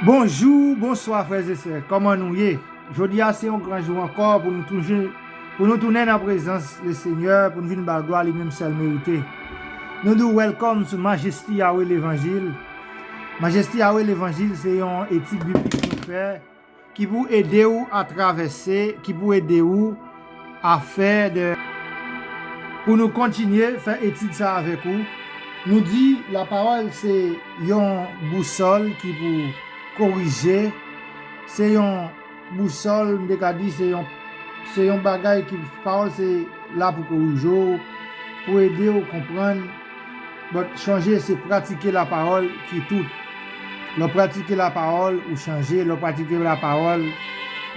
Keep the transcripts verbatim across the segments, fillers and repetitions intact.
Bonjou, bonswa frè e sè, kòman nou ye? Jodi a se yon gran jou ankò pou nou toujou, pou nou tounen nan prezans Lesenyè, pou nou vin ba l glwa li menm sèl merite. Nou di w welcome sou Majesty Yahweh Levanjil. Majesty Yahweh Levanjil se yon etid biblik nou fè ki pou ede w a travèse, ki pou ede w a fè de, pou nou kontinye fè etid sa avèk ou. Nou di lapawòl se yon bousòl ki pou korije, se yon bousòl, m te ka di se yon, se yon bagay ki, pawòl se la pou korije w, pou ede w konprann. But chonje, se pratike lapawòl ki tout. Lè w pratike lapawòl, ou chanje. Lè w pratike lapawòl,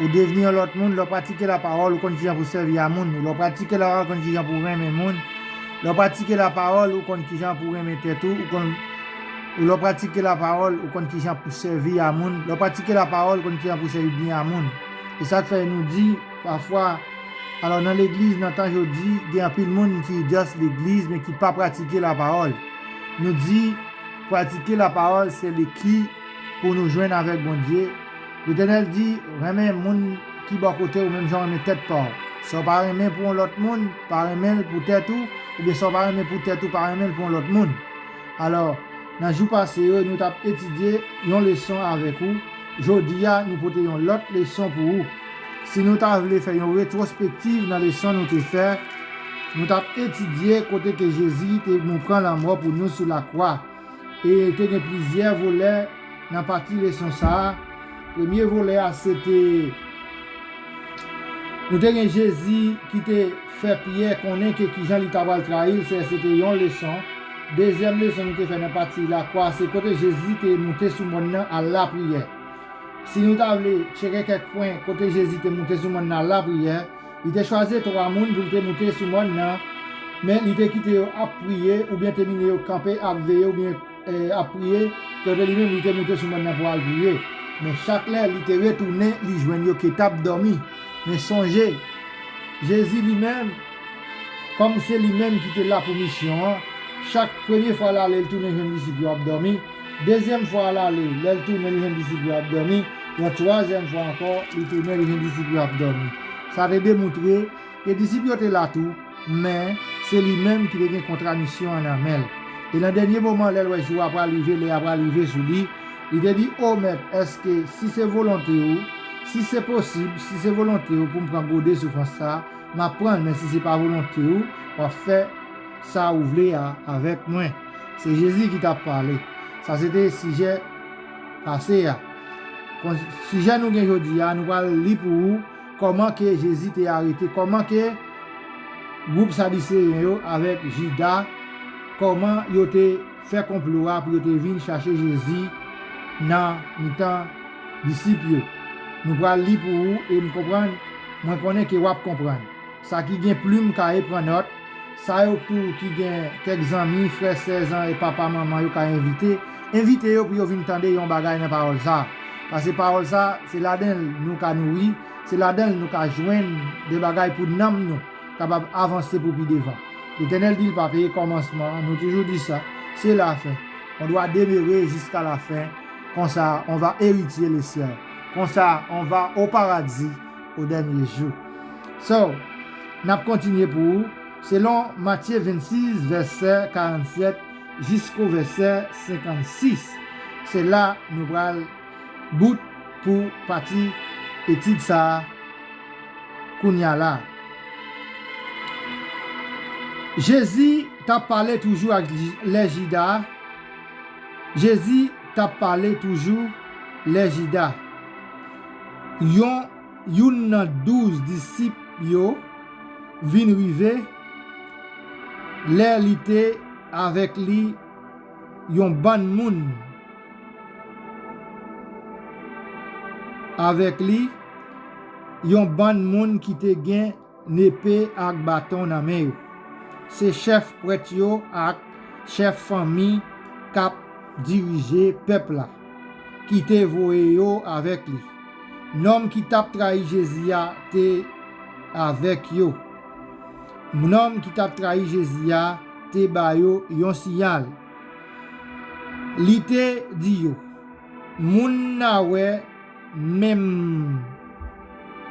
ou devni yon lòt moun. Lè w pratike lapawòl, ou konn kijan pou sèvi a moun. Lè w pratike lapawòl, ou konn kijan pou renmen moun. Lè w pratike lapawòl, ou konn kijan pou renmen tèt ou. Ou konn, lè w pratike lapawòl, ou konn kijan pou sèvi a moun. Lè w pratike lapawòl, ou konn kijan pou sèvi byen a moun. E sa k fè nou di, pafwa, alò, nan legliz, nan tan jodi, gen anpil moun ki just legliz, men ki pa pratike lapawòl. Nou di, pratike lapawòl, se le ki pou nou jwenn avèk Bondye. Letènèl di, renmen moun ki bò kote w, menm jan w renmen tèt pa w. Sa w pa renmen pou yon lòt moun, pa renmen l pou tèt ou, oubyen sa w pa renmen pou tèt ou, pa renmen l pou yon lòt moun. Alò, nan jou pase yo, nou t ap etidye yon leson avèk ou. Jodi a, nou pote yon lòt leson pou ou. Si nou ta vle fè yon retwospektiv nan leson nou te fè, nou t ap etidye kote ke Jezi te mouri pran lanmò pou nou sou lakwa. E te gen plizyè volè nan pati leson sa a. Premye volè a, se te, nou te gen Jezi ki te fè Pyè konnen ke kijan li ta pral trayi l, se, se te yon leson. Dezyèm leson nou te fè nan pati lakwa, se kote Jezi te moute sou mòn nan al lapriyè. Si nou ta vle tcheke kèk pwen kote Jezi te moute sou mòn nan al lapriyè, li te chwazi twa moun pou l te moute sou mòn nan, men li te kite yo ap priye, oubyen te mennen yo kanpe ap veye, oubyen, eh, ap priye, kote li menm li te moute sou mòn nan pou al priye. Men chak lè li te retounen, li jwenn yo ki t ap dòmi. Men sonje, Jezi li menm, kòm se li menm ki te la pou misyon an, chak premye fwa l ale, l tounen jwenn disip yo ap dòmi. Dezyèm fwa l ale, lè l tounen, li jwenn disip yo ap dòmi. Yon twazyèm fwa ankò, li tounen, li jwenn disip yo ap dòmi. Sa te demontre ke disip yo te la tou, men se li menm ki te gen kontra misyon an nan men l. E nan dènye moman, lè l wè jou a pral rive, lè a pral rive sou li, li te di, "O Mèt, èske si se volonte ou, si se posib, si se volonte ou pou m pran gode soufrans sa a, m ap pran l, men si se pa volonte ou, w ap fè sa ou vle a avèk mwen." Se Jezi ki t ap pale. Sa se te sijè pase a. Kon, sijè nou gen jodi a, nou pral li pou ou kòman ke Jezi te arete, kòman ke gwoup Sadiseyen yo avèk Jida, kòman yo te fè konplo a pou yo te vin chache Jezi nan mitan disip yo. Nou pral li pou ou e m konprann, mwen konnen ke w ap konprann. Sa ki gen plim ka e pran nòt. Sa yo tou ki gen kèk zanmi, frè, sè, zan e papa, manman yo ka envite, envite yo pou yo vin tande yon bagay nan pawòl sa a. Paske pawòl sa a, se ladan l nou ka nouri, se ladan l nou ka jwenn de bagay pou nanm nou kapab avanse pou pi devan. Letènèl di l pa peye kòmansman an, nou toujou di sa, se lafen. On doit demeurer jusqu'à la fin, konsa on va hériter le ciel, konsa on va au paradis au dernier jour. So, n ap kontinye pou ou, selon Matye vennsis, vèsè karannsèt jisko vèsè senkannsis. Se la nou pral bout pou pati etid sa a kounye a la. Jezi t ap pale toujou ak Ji-, lè Jida. Jezi t ap pale toujou lè Jida, yon, youn nan douz disip yo, vin rive, lè li te avèk li yon bann moun avèk li, yon bann moun ki te gen nepe ak baton nan men yo. Se chèf prèt yo ak chèf fanmi k ap dirije pèp la ki te voye yo avèk li. Nonm ki t ap trayi Jezi a te avèk yo. Nonm ki t ap trayi Jezi a te ba yo yon siyal. Li te di yo, Moun n a wè menm,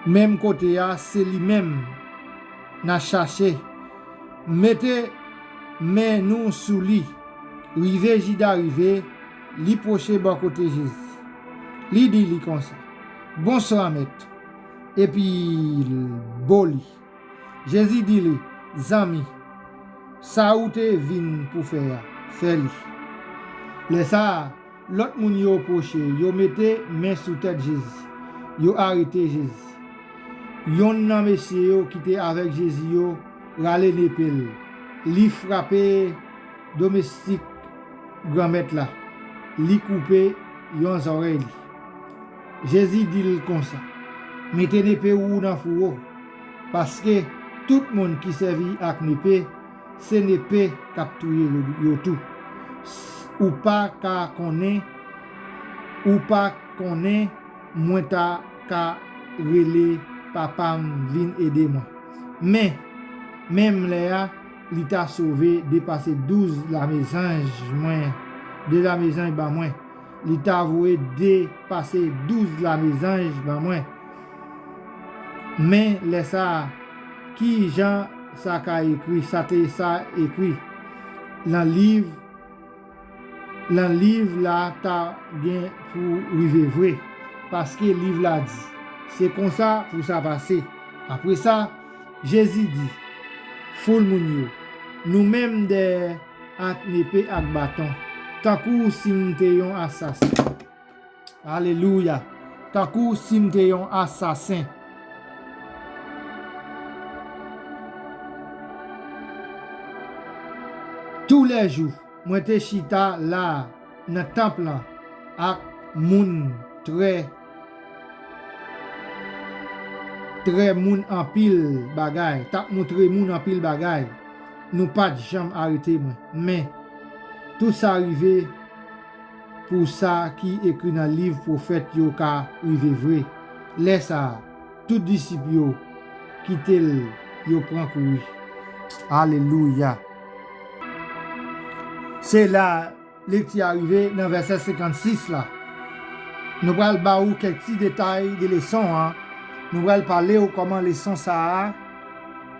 menm kote a, se li menm n a chache. Mete men nou sou li. Rive Jida rive, li pwoche bò kote Jezi. Li di li konsa, "Bonswa, Mèt." Epi l bo li. Jezi di li, "Zanmi, sa ou te vin pou fè a, fè li." Lè sa a, lòt moun yo pwoche, yo mete men sou tèt Jezi, yo arete Jezi. Yonn nan mesye yo ki te avèk Jezi yo rale nepe l. Li frape domestik Granmèt la, li koupe yon zòrèy li. Jezi di l konsa, "Mete nepe w nan fouwo, paske tout moun ki sèvi ak nepe, se nepe k ap touye yo, yo tou. S-, ou pa ka konnen, ou pa konnen mwen ta ka rele papa m vin ede mwen." Men, menm lè a, li ta sove de pase douz lame zanj mwen, de lame zanj ba mwen. Li ta voye de pase douz lame zanj ba mwen. Men lè sa a, ki jan sa ka ekri, sa te sa ekri nan liv, nan liv la ta gen pou rive vre, paske liv la di, "Se konsa pou sa pase." Apre sa, Jezi di, "Foul moun yo, nou menm dèyè ak nepe ak baton, tankou si m te yon asasen." Alelouya! Tankou si m te yon asasen. Toulèjou, mwen te chita la a nan tanp lan ak moun trè, trè moun anpil bagay, t ap montre moun anpil bagay. Nou pa t janm arete mwen. Men, tout sa rive pou sa ki ekri nan liv pwofèt yo ka rive vre. Lè sa a, tout disip yo kite l, yo pran kouri. Alelouya! Se la lekti a rive nan vèsè senkannsis la. Nou pral ba ou kèk ti detay de leson an. Nou pral pale w kòman leson sa a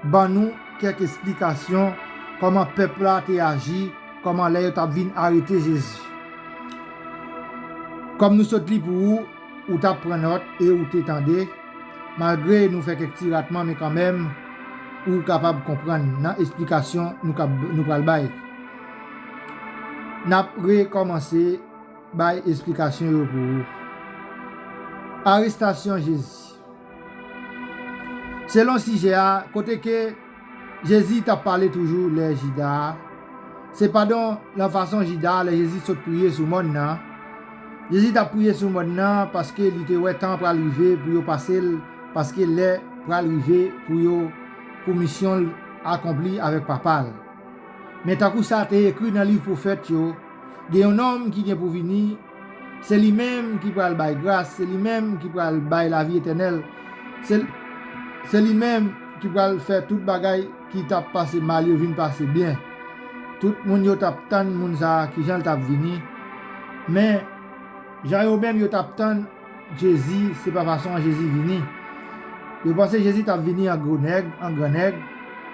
ban nou kèk esplikasyon kòman pèp la te aji, kòman lè yo t ap vin arete Jezi. Kòm nou sot li pou ou, ou t ap pran nòt e ou te tande. Malgre nou fè kèk ti ratman, men kanmenm, ou kapab konprann nan esplikasyon nou kab-, nou pral bay. N ap rekòmanse bay esplikasyon yo pou ou. Arestasyon Jezi. Selon sijè a, kote ke Jezi t ap pale toujou lè Jida a, sepandan, nan fason Jida a, lè Jezi sot priye sou mòn nan, Jezi t ap priye sou mòn nan paske li te wè tan an pral rive pou yo pase l, paske lè pral rive pou yo, pou misyon l akonpli avèk Papa l. Men tankou sa te ekri nan liv pwofèt yo, gen yon nonm ki gen pou vini, se li menm ki pral bay gras, se li menm ki pral bay lavi etènèl, se, se li menm ki pral fè tout bagay ki t ap pase mal yo vin pase byen. Tout moun yo t ap tann moun sa a, kijan l t ap vini. Men, jan yo menm yo t ap tann Jezi, se pa fason an Jezi vini. Yo panse Jezi t ap vini an gwo nèg, an gran nèg,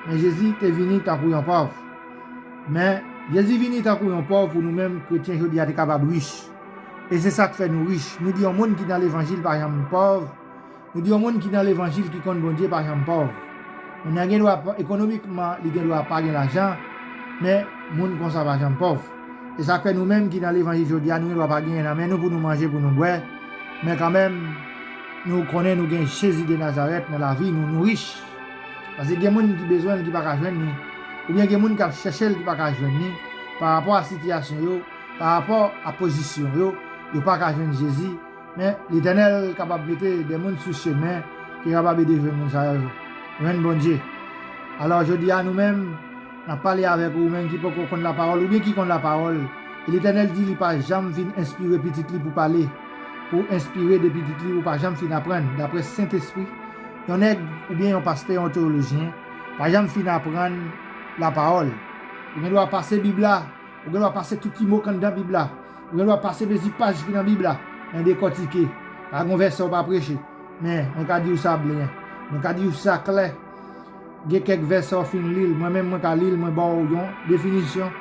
men Jezi te vini tankou yon pòv. Men, Jezi vini tankou yon pòv pou nou menm kretyen jodi a te kapab rich. E se sa k fè nou rich. Nou di yon moun ki nan levanjil pa janm pòv. Nou di yon moun ki nan levanjil ki konn Bondye pa janm pòv. Moun nan gen dwa pa, ekonomikman, li gen dwa pa gen lajan, men moun konsa pa janm pòv. E sa k fè nou menm ki nan levanjil jodi a, nou gen dwa pa genyen nan men nou pou nou manje, pou nou bwè, men kanmenm, nou konnen nou gen Jezi de Nazarèt nan lavi nou, nou rich. Paske gen moun ki bezwen l, ki pa ka jwenn li, oubyen gen moun k ap chèche l, ki pa ka jwenn li, pa rapò a sitiyasyon yo, pa rapò a pozisyon yo, yo pa ka jwenn Jezi, men Letènèl kapab mete de moun sou chemen ki kapab ede jwenn moun sa yo jwenn Bondye. Alò, jodi a, nou menm, n ap pale avèk ou, ou menm ki poko konn lapawòl, oubyen ki konn lapawòl. E Letènèl di li pa janm fin enspire pitit li pou pale, pou enspire de pitit li, ou pa janm fin aprann, daprè Sentespri. Yon nèg oubyen yon pastè, yon teyolojyen, pa janm fin aprann lapawòl. Ou gen dwa pase Bib la, ou gen dwa pase tout ti mo k anndan Bib la. Ou gen dwa pase mezi paj ki nan Bib la. en dekòtike. Pa gen yon vèsè w pa preche. Men, mwen ka di w sa byen. Mwen ka di w sa klè. Gen kèk vèsè w fin li l. Mwen menm, mwen ka li l, mwen ba w yon definisyon.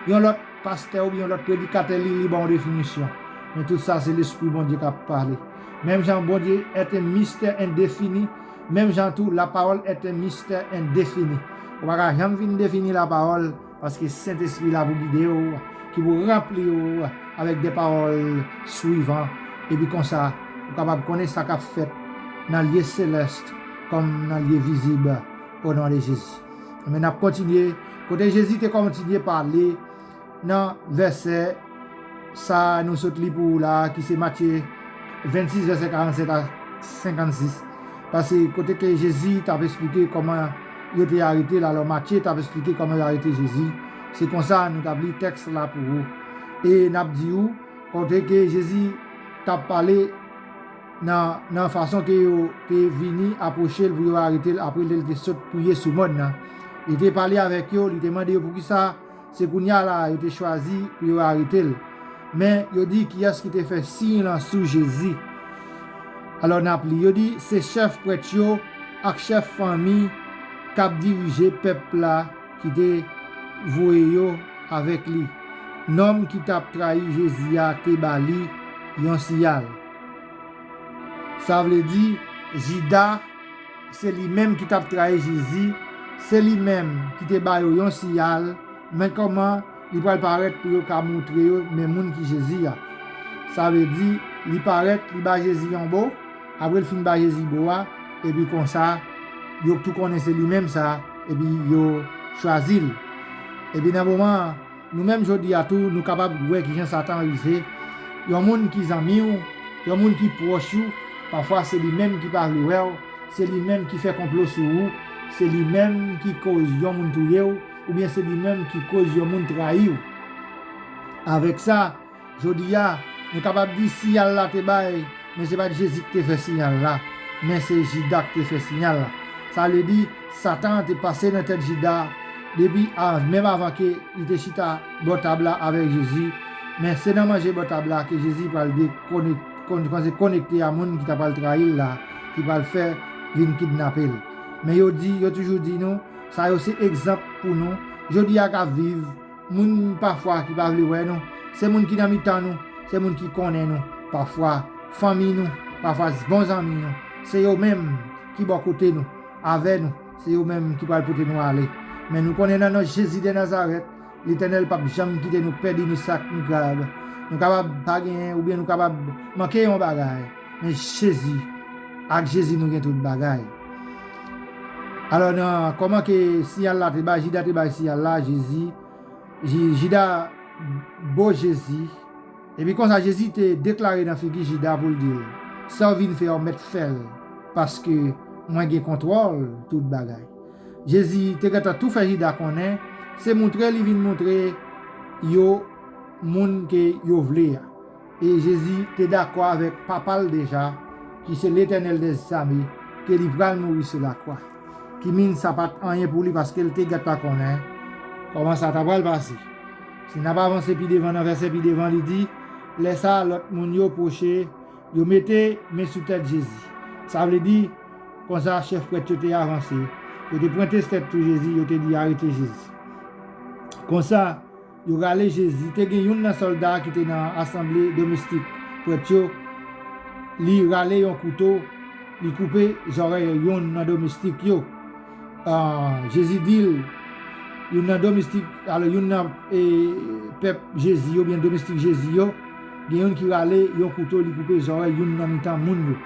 Yon lòt pastè oubyen yon lòt predikatè li, li ba w yon definisyon. Men tout sa, se Lespri Bondye k ap pale. Menm jan Bondye est un mystère indéfini, menm jan tou, lapawòl est un mystère indéfini. Ou pa ka janm fin defini lapawòl, paske Sentespri la pou gide w, ki pou ranpli w avèk de pawòl swivan. Epi konsa, ou kapab konnen sa k ap fèt nan lye selès kòm nan lye vizib, o non de Jezi. Men n ap kontinye, kote Jezi te kontinye pale nan vèsè sa a nou sot li pou ou la a, ki se Matye vennsis, vèsè karannsèt a senkannsis. Paske kote ke Jezi t ap esplike kòman yo te arete l, alò Matye t ap esplike kòman yo arete Jezi. Se konsa nou t ap li tèks la pou ou. E n ap di ou, kote ke Jezi t ap pale nan, nan fason ke yo te vini apwoche l pou yo arete l apre lè l te sot priye sou mòn nan. Li te pale avèk yo, li te mande yo poukisa se kounye a la a yo te chwazi pou yo arete l. Men yo di kiyès ki te fè siy lan sou Jezi. Alò n ap li, yo di se chèf prèt yo ak chèf fanmi k ap dirije pèp la ki te voye yo avèk li. Nonm ki t ap trayi Jezi a te ba li yon siyal. Sa vle di, Jida, se li menm ki t ap trayi Jezi, se li menm ki te ba yo yon siyal, men kòman li pral parèt pou yo ka montre yo men moun ki Jezi a. Sa vle di, li parèt, li ba Jezi yon bo, apre l fin ba Jezi bo a, epi konsa, yo tou konnen se li menm sa, epi yo chwazi l. Epi nan moman an, nou menm jodi a tou, nou kapab wè kijan Satan rive. Yon moun ki zanmi w, yon moun ki pwòch ou, pafwa se li menm ki pa vle wè w, se li menm ki fè konplo sou ou, se li menm ki koz yon moun touye w, oubyen se li menm ki koz yon moun trayi w. Avèk sa, jodi a, nou kapab di siyal la te bay, men se pa t Jezi ki te fè siyal la, men se Jida ki te fè siyal la. Sa vle di, Satan an te pase nan tèt Jida depi a, menm avan ke li te chita bò tab la avèk Jezi. Men se nan manje bò tab la ke Jezi pral dekonek-, kon-, kòmanse konekte a moun ki ta pral trayi l la, ki pral fè vin kidnape l. Men yo di, yo toujou di nou, sa yo se egzanp pou nou. Jodi a k ap viv, moun pafwa ki pa vle wè nou, se moun ki nan mitan nou, se moun ki konnen nou, pafwa fanmi nou, pafwa bon zanmi nou, se yo menm ki bò kote nou, avè nou, se yo menm ki pral pote nou ale. Men nou konnen nan non Jezi de Nazarèt, Letènèl p ap janm kite nou pèdi ni sa k ni grab. Nou kapab pa genyen oubyen nou kapab manke yon bagay, men Jezi, ak Jezi nou gen tout bagay. Alò, nan kòman ke siyal la te bay, Jida te bay siyal la, Jezi, Ji-, Jida bo Jezi. Epi konsa, Jezi te deklare nan figi Jida pou l di l, sa w vin fè a, w mèt fè l, paske mwen gen kontwòl tout bagay. Jezi te gentan tou fè Jida konnen se moutre li vin moutre yo moun ke yo vle a. E Jezi te dakò avèk Papa l deja, ki se Letènèl dèzame, ke li pral mouri sou lakwa. Ki min sa pa t anyen pou li, paske l te gentan konnen kòman sa ta pral pase. Si n ap avanse pi devan, nan vèsè pi devan, li di, lè sa a, lòt moun yo pwoche, yo mete men sou tèt Jezi. Sa vle di, konsa, chèf prèt yo te avanse, yo te pwente tèt sou Jezi, yo te di, arete Jezi. Konsa, yo rale Jezi. Te gen youn nan sòlda ki te nan asanble domestik prèt yo, li rale yon kouto, li koupe zòrèy youn nan domestik yo. Ah, Jezi di l, youn nan domestik, alò, youn nan, e, pèp Jezi yo, oubyen domestik Jezi yo, gen youn ki rale yon kouto, li koupe zòrèy youn nan mitan moun yo.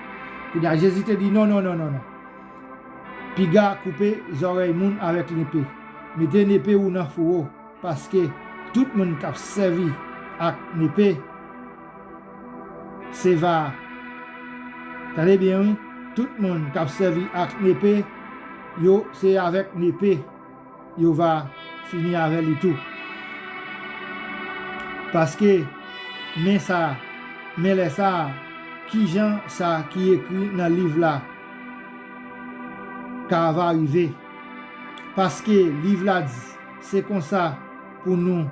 Kounye a, Jezi te di, non, non, non, non, non. Piga koupe zòrèy moun avèk nepe. Mete nepe ou nan fowo, paske tout moun k ap sèvi ak nepe, se va, tande byen wi, tout moun k ap sèvi ak nepe, yo se avèk nepe yo va fini avè li tou. Paske, men sa, men lè sa a, kijan sa ki ekri nan liv la ka va rive? Paske liv la di, se konsa pou nou.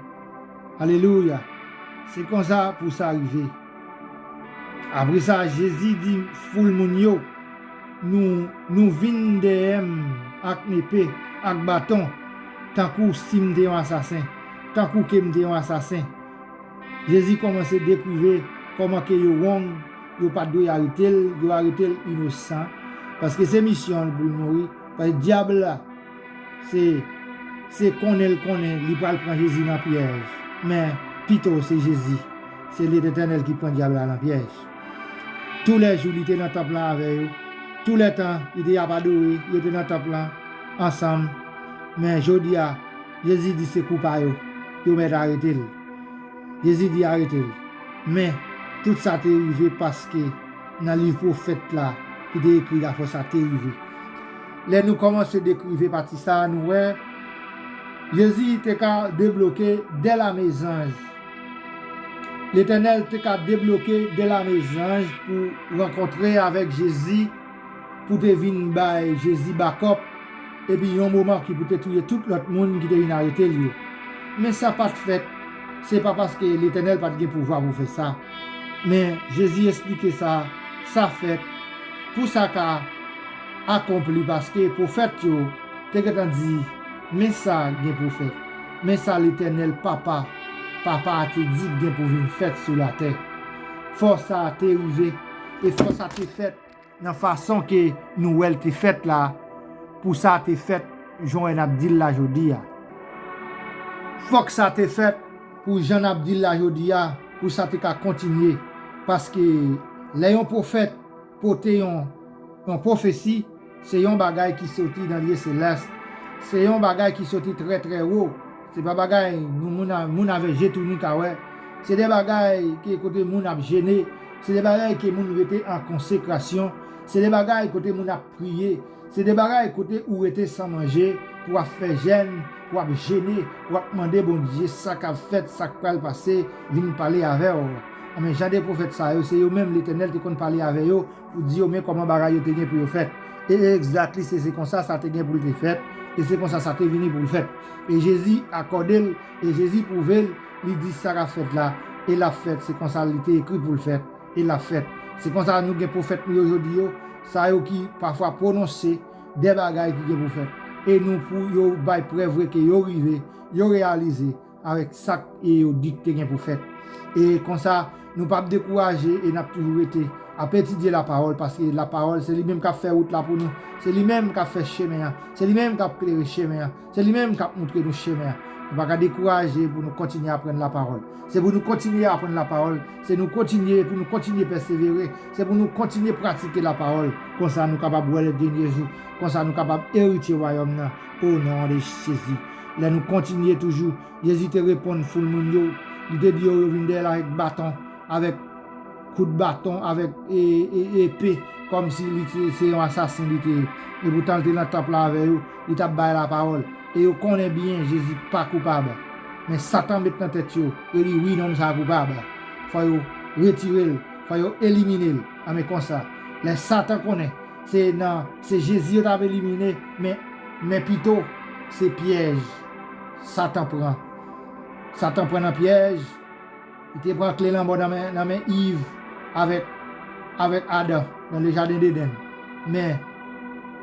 Alelouya. Se konsa pou sa rive. Apre sa, Jezi di foul moun yo, nou, nou vin dèyè m ak nepe, ak baton, tankou si m te yon asasen, tankou ke m te yon asasen. Jezi kòmanse dekrive kòman ke yo wrong, yo pa t dwe arete l, yo arete l inosan, paske se misyon l pou l mouri, paske dyab la, se, se konnen l konnen li pral pran Jezi nan pyèj, men pito se Jezi, se Letènèl ki pran dyab la nan pyèj. Toulèjou li te nan tanp lan avè yo, toulètan li te ap adore, yo te nan tanp lan ansanm, men jodi a, Jezi di se kou pa yo, yo mèt arete l. Jezi di arete l. Men, tout sa te rive paske nan liv pwofèt la ki te ekri afè sa te rive. Lè nou kòmanse dekrive pati sa a, nou wè Jezi te ka debloke dè lame zanj. Letènèl te ka debloke dè lame zanj pou rankontre avèk Jezi, pou te vin bay Jezi bakòp, epi yon moman ki pou te touye tout lòt moun ki te vin arete l yo. Men sa pa t fèt, se pa paske Letènèl pa t gen pouvwa pou fè sa. Men Jezi esplike sa, sa fèt pou sa ka akonpli, paske pwofèt yo te gentan di, men sa gen pou fèt, men sa Letènèl Papa, Papa a te di gen pou vin fèt sou latè. Fò sa te rive, e fò sa te fèt nan fason ke nou wè l te fèt la, pou sa te fèt jan n ap di l la jodi a. Fòk sa te fèt pou jan n ap di l la jodi a, pou sa te ka kontinye. Paske lè yon pwofèt pote yon, yon pwofesi, se yon bagay ki soti nan lye selès. Se yon bagay ki soti trè, trè wo. Se pa bagay nou moun, a- moun avèk je tou nou ka wè. Se de bagay ke kote moun ap jene. Se de bagay ke moun rete an konsekrasyon. Se de bagay kote moun ap priye. Se de bagay kote ou rete san manje, pou w ap fè jèn, pou w ap jene, pou w ap mande Bondye sa k ap fèt, sa k pral pase, vin pale avè w. Anben, jan de pwofèt sa yo, se yo menm Letènèl te konn pale avè yo, pou di yo men kòman bagay yo te gen pou yo fèt. E exactly, se, se konsa sa te gen pou l te fèt, e se konsa sa te vini pou l fèt. E Jezi akòde l, e Jezi pwouve l, li di sa k ap fèt la, e l ap fèt, se konsa li te ekri pou l fèt, e l ap fèt. Se konsa nou gen pwofèt nou yo jodi yo, sa yo ki pafwa pwononse de bagay ki gen pou fèt. E nou pou yo bay prèv vre ke yo rive, yo reyalize, avèk sa k e yo di k te gen pou fèt. E konsa, nou p ap dekouraje e n ap toujou rete ap etidye lapawòl, paske lapawòl, se li menm k ap fè wout la pou nou. Se li menm k ap fè chemen an. Se li menm k ap klere chemen an. Se li menm k ap moutre nou chemen an. Nou pa ka dekouraje pou nou kontinye aprann lapawòl. Se pou nou kontinye aprann lapawòl. Se nou kontinye, pou nou kontinye pèsevere. Se pou nou kontinye pratike lapawòl. Konsa, nou kapab wè lè dènye jou. Konsa, nou kapab eritye wayòm nan. O non de Jezi. Lè nou kontinye toujou Jezi te reponn foul moun yo, li te di yo, yo vin dèyè l avèk baton, avèk kout baton, avèk e, e, epe, kòmsi li te, se yon asasen li te ye. Epoutan, l te nan tanp la avè yo, li t ap bay lapawòl. E yo konnen byen Jezi pa koupab. Men Satan met nan tèt yo, yo di, wi, nonm sa a koupab. Fò yo retire l, fò yo elimine l. Anben konsa, lè Satan konnen, se nan, se Jezi yo t ap elimine, men, men pito, se pyèj Satan pran. Satan pran nan pyèj, li te pran kle lanmò nan men, nan men Iv avèk, avèk Adan nan le jaden Dedenn. Men,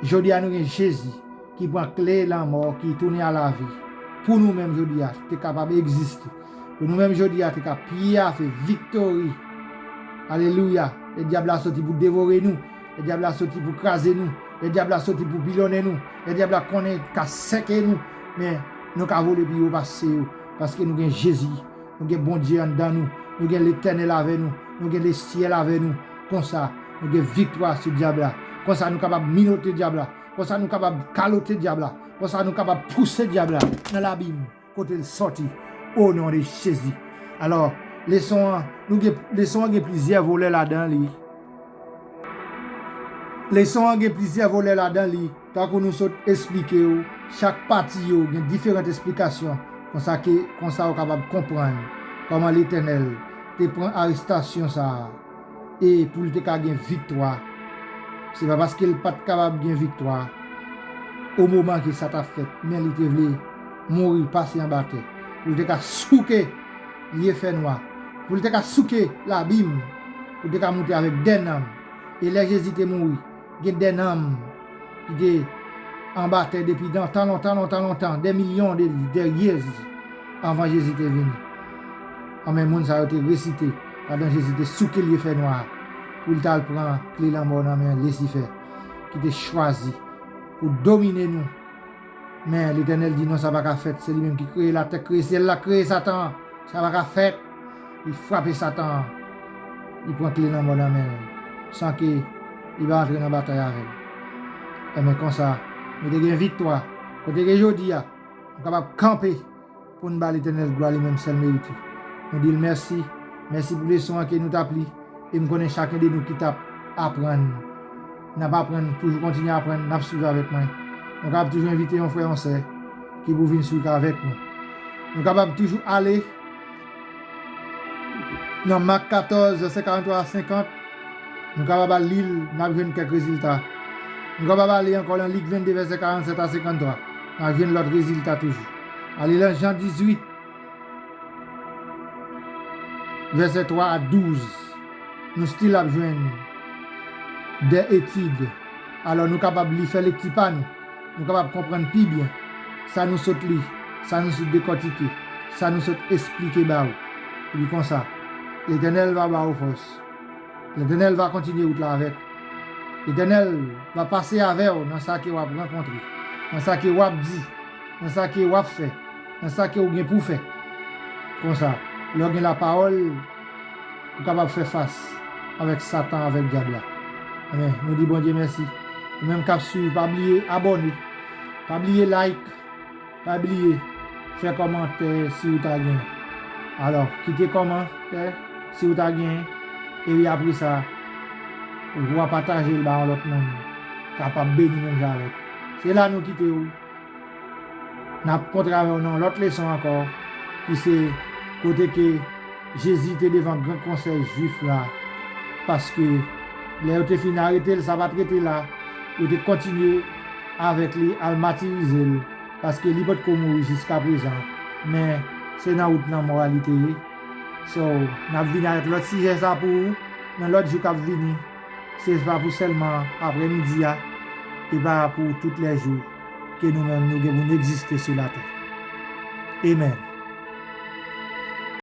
jodi a nou gen Jezi ki pran kle lanmò, ki tounen a lavi. Pou nou menm jodi a, te kapab egziste. Pou nou menm jodi a, te ka pyafe, viktori. Alelouya. Lè dyab la soti pou devore nou. Lè dyab la soti pou kraze nou. Lè dyab la soti pou pilonnen nou. Lè dyab la konnen ka sèke nou. Men, nou ka vole pi wo pase yo. Paske nou gen Jezi. Nou gen Bondye anndan nou. Nou gen Letènèl avè nou. Nou gen lesyèl avè nou. Konsa, nou gen viktwa sou dyab la. Konsa, nou kapab minote dyab la. Konsa, nou kapab kalote dyab la. Konsa, nou kapab pouse dyab la nan labim kote l sòti. O non de Jezi. Alò, leson an, nou gen, leson an gen plizyè volè ladan li. Leson an gen plizyè volè ladan li. Tankou nou sot esplike w, chak pati yo gen diferan esplikasyon. Konsa ke, konsa w kapab konprann kòman Letènèl te pran arestasyon sa a. E pou l te ka gen viktwa. Se pa paske l pa t kapab gen viktwa o moman ke sa t ap fèt, men li te vle mouri, pase anba tè, pou l te ka souke lye fènwa, pou l te ka souke labim, ou te ka moute avèk dè nanm. E lè Jezi te mouri, gen dè nanm ki te anba tè depi nan tan lontan, lontan, lontan, dè milyon de, de years anvan Jezi te vini. Anben, moun sa yo te resite pandan Jezi te sou kilye fènwa a, pou l t al pran kle lanmò nan men Lisifè, ki te chwazi pou domine nou. Men Letènèl di non, sa pa ka fèt. Se li menm ki kreye latè, kreye syèl la, kreye Satan an. Sa pa ka fèt. Li frape Satan an. Li pran kle lanmò nan men l, san ke li pa antre nan batay avè l. Enben konsa, nou te gen viktwa. Kote ke jodi a, nou kapab kanpe pou n ba Letènèl glwa, li menm sèl merite. Nou di l mèsi. Mèsi pou leson an ke nou t ap li. E m konnen chaken de nou ki t ap aprann, n ap aprann, toujou kontinye aprann, n ap swiv avèk mwen. Nou kapab toujou envite yon frè, yon sè ki pou vin swiv avèk nou. Nou kapab toujou ale nan Mak katòz, vèsè karanntwa a senkant. Nou kapab al li l, n ap jwenn kèk rezilta. Nou kapab ale ankò nan Lik venn de, vèsè karannsèt a senkanntwa. N ap jwenn lòt rezilta toujou. Ale nan Jan dizuit, vèsè twa a douz. Nou still ap jwenn dè etid. Alò, nou kapab li, fè lekti pa nou. Nou kapab konprann pi byen sa nou sot li, sa nou sot dekòtike, sa nou sot esplike ba ou. Epi konsa, Letènèl va ba ou fòs. Letènèl va kontinye wout la avèk ou. Letènèl va pase avè w nan sa ke w ap rankontre, nan sa ke w ap di, nan sa ke w ap fè, nan sa ke w gen pou fè. Konsa, lè w gen lapawòl, ou kapab fè fas avèk Satan, avèk dyab la. Amen. Nou di Bondye mèsi. Ou menm k ap swiv, pa bliye abòne. Pa bliye like. Pa bliye fè kòmantè si ou ta gen. Alò, kite kòmantè si ou ta gen. Epi apre sa, ou va pataje l ba yon lòt moun kapab beni menm jan avèk ou. Se la nou kite w. N ap kontre avè w nan yon lòt leson ankò, ki se kote ke Jezi te devan gran konsèy jwif la, paske lè yo te fin arete l, sa pa t rete la, yo te kontinye avèk li, al matirize l, paske li potko mouri jiska prezan, men se nan wout lanmò a li te ye. So, n ap vini avèk lòt sijè sa pou ou nan lòt jou k ap vini. Se pa pou sèlman aprèmidi a, e pa pou tout lè jou ke nou menm nou gen pou n egziste sou latè. Amen.